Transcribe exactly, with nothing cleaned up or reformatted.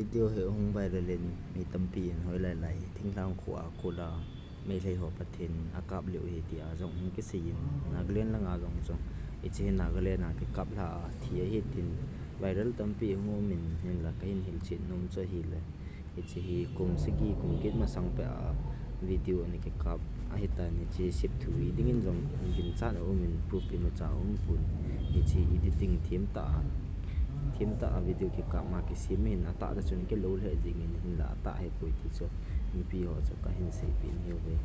Video hi hung viral in mi tampi in hoilai lai thinglhang khoa kula Meitei ho Pathen akap lih u ahi tia jong hung kisei in, Nagaland langa jong chu hiche hi Nagaland a kikap lha a thi ahi tin viral tampi hung um in, hinla kahin hilchet nom chu ahile, hiche hi kum sagi kum get masang peh a video ana kikap ahitan, hiche sep thu hi dingin jong ginchat aum in, proof imacha aumpon, hiche editing themtah a themtah a video kikap ma kisem ahin, atah tah chun kilou lheh jengin, hinla atah ahipoi ti chu mipi ho chu kahin seipeh nahiuve.